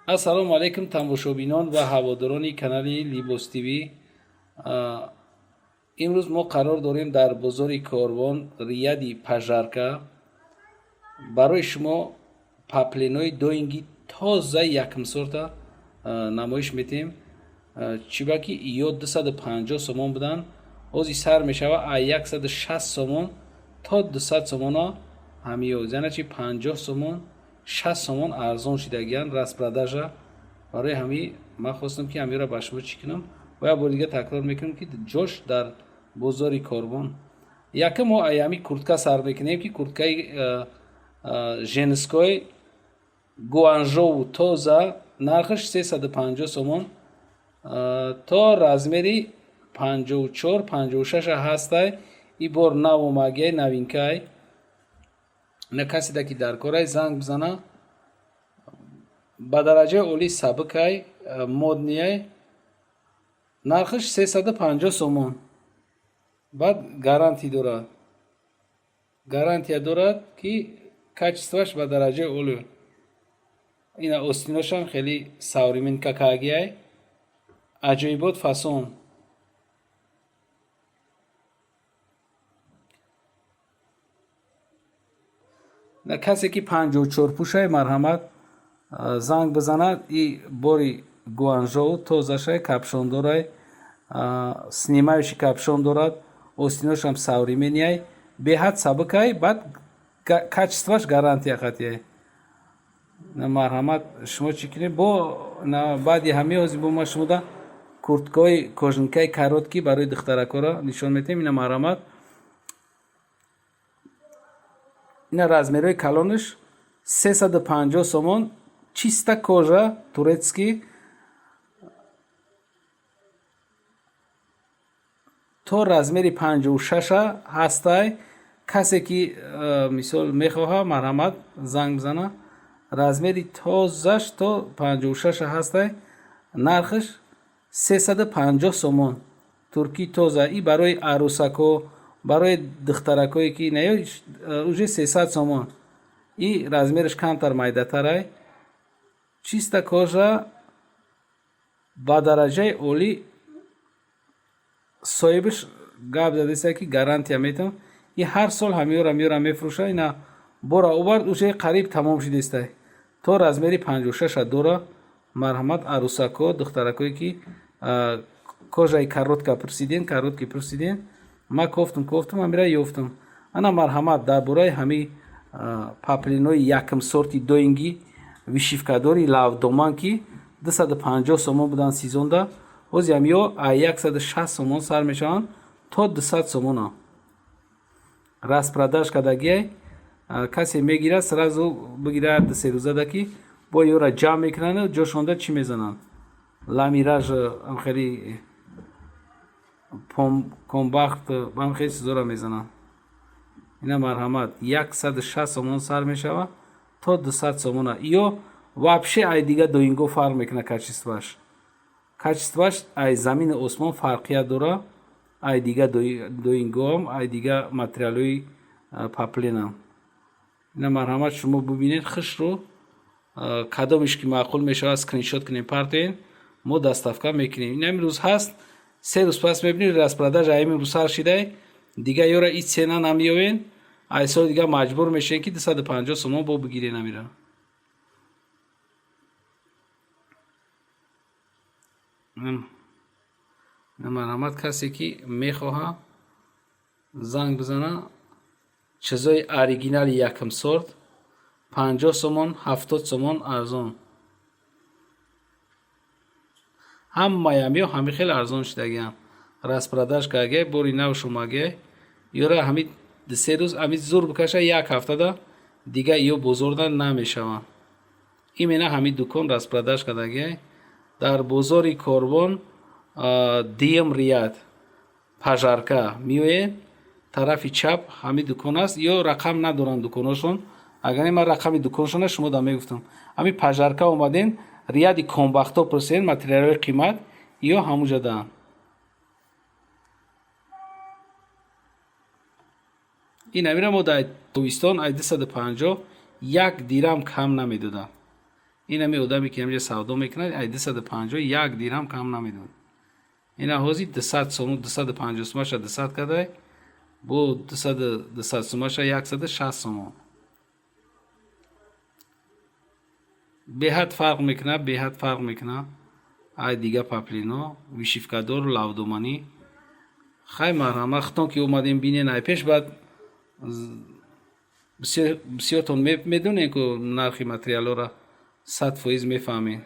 Ассалому алайкум, тамошобинон ва ҳаводорони канали Либос ТВ. Имрӯз мо қарор дорем дар бозори Корвон, ряди Пожарка. Барои шумо паплинои доинги тозаи якумсорта намоиш метиҳем. Чиба ки ё 250 сомон буданд, ҳозир сар мешава а 160 сомон то 200 сомона ҳамиё, яъне чи 50 сомон, 60 сомон арзон шидагиянд, распродажа. Барои ҳами ман хостам, ки ҳамиро ба шумо чӣ кунам. Ва як бори дига такрор мекунам, ки ҷош дар бозори Корвон. Якум мо аями куртка сар мекунем, ки курткаи женской Гуанжоу тоза, нархаш 350 сомон, то размери 54, 56 ҳастай. И бор нав омагиай, новинкай. На каседа ки дар корай, занг бизана. Ба дараҷаи олӣ сабукай, модныяй, нархаш 350 сомон. Баъд гарантия дорад, гарантия дорад, ки качествоаш ба дараҷаи олӣ. Ина остиношам хеле современный какагиай, аҷоибот фасон. Касе ки 54 пӯшай, марҳамат, занг бизанад. И бори Гуанжоу тозашай, капюшондорай, снимающий капюшон дорад, остиношам современныяй, беҳад сабукай, баъд качествоаш гарантия қатъияй. Марҳамат, шумо чӣ кунед бо баъди ҳамин. Ҳозир бо ма шумода курткаи кожанкаи короткий барои духтаракҳоро нишон медиҳем. Ина марҳамат, ина размерҳои калонаш 350 сомон, чиста кожа, турецкий, то размери 56-а ҳастай. Касе ки мисол мехоҳа, марҳамат, занг бизана. Размери тозаш то 56-а ҳастай, нархаш 350 сомон, туркӣ тоза. И барои арӯсакҳо, барои духтаракҳое ки наё, уже 300 сомон. И размераш камтар майдатарай, чиста кожа, ба дараҷаи олӣ. Соҳибаш гап задеста, ки гарантия метавон. И ҳар сол ҳамиёра меёра мефурӯша. Ина бора овард, уже қариб тамом шудестай. То размери 56-а дора. Марҳамат, арӯсакҳо, духтаракҳое ки кожаи коротка пурсиден, короткий пурсиден, ма кофтум, кофтум, ҳамира ёфтум. Ана марҳамат, дар бораи ҳами паплинои якм сорти доинги вышивкадори лавдоман, ки 250 сомон буданд сезонда, ҳозир ҳамиё а 160 сомон сар мешаванд то 200 сомона. Распродаж кардагиай. Касе мегирад, сразу бигирад, 2-3 рӯзада ки бо ёра ҷамъ мекунанд, ҷошонда чӣ мезананд, ламираж, хеле комбахт, ам хеле чизоро мезананд. Ина марҳамат, 160 сомон сар мешавад то 200 сомона. Ё вообще ай дига доинго фарқ мекунад качествоаш. Качествоаш ай замини осмон фарқият дора, ай дига доингоам, ай дига материалҳои паплинам. Ина марҳамат, шумо бубинед хушрӯ, кадомеш ки маъқул мешавад, скриншот кунем, партоен, мо доставка мекунем. Ин ҳамин рӯз ҳаст, 3 рӯз пас мебинед, распродажа ҳамин рӯз сар шидай, дига ёра и цена намеёвен. Ай соли дига маҷбур мешавем, ки 250 сомон бо бигирен амира. Марҳамат, касе ки мехоҳа, занг бизана. Чизои оригинали якм сорт, 50 сомон, 70 сомон арзон. Ҳамаям ё ҳами хеле арзон шудагиам, распродаж кардагиай, бори нав шумагиай. Ёра ҳами 2-3 рӯз ҳами зур бикаша, як ҳафтада дига ё бозорда намешаванд. Именно ҳами дукон распродаж кардагиай дар бозори Корвон, дуюм ряд, Пожарка меоед, тарафи чап ҳами дукон аст. Ё рақам надоранд дуконошон, агар ман рақами дуконшона шумо да мегуфтам. Ҳами Пожарка омаден, ряди комбахто пурсен, материалҳои қимат ё ҳамуҷа даанд. Ин амира мо дар тобистон ай 250 як дирам кам намедоданд. Ин ҳами одаме, ки ҳамҷа савдо мекунад, ай 250 як дирҳам кам намедод. Ина ҳозир 200 сомон, 250 сумаша 200 кадай, бо 200 сумаша 160 сомон. Беҳад фарқ мекунад, беҳад фарқ мекунад ай дига паплино, вышивкадор, лавдоманӣ. Хай, марҳамат, худтон ки омадем, бинен ай пеш, баъд бисёртон медонем, ку нархи материалҳоро 100% мефаҳмед.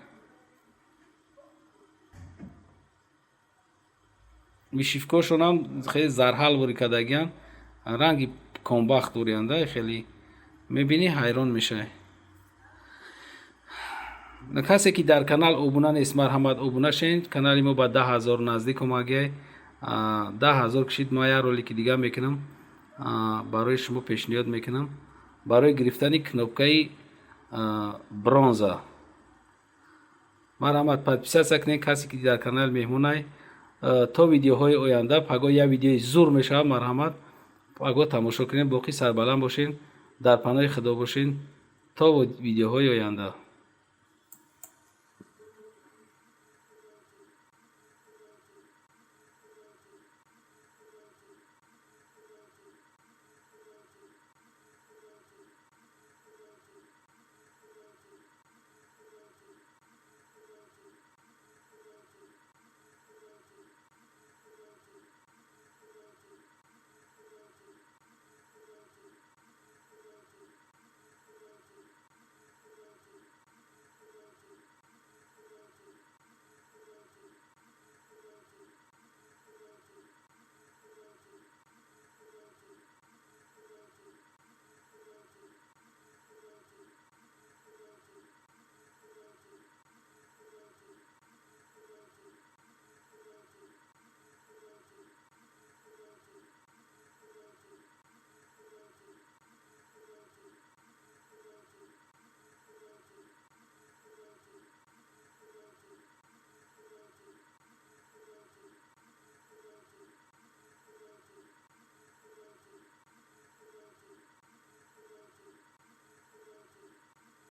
Вышивкошонам хеле зарҳал ворид кардагиянд, ранги комбахт дориянд, хеле мебинӣ, ҳайрон мешавӣ. Касе ки дар канал обуна нест, марҳамат, обуна шавед. Канали мо ба 10 000 наздик омагиай. 10 000 кишид, ма як ролики дига мекунам, барои шумо пешниҳод мекунам барои гирифтани кнопкаи бронза. Марҳамат, подписаться кунед, касе ки дар канал меҳмонай. То видеоҳои оянда, пагоҳ як видеои зур мешавад, марҳамат, пагоҳ тамошо кунед. Боқӣ сарбаланд бошед, дар паноҳи Худо бошед то видеоҳои оянда.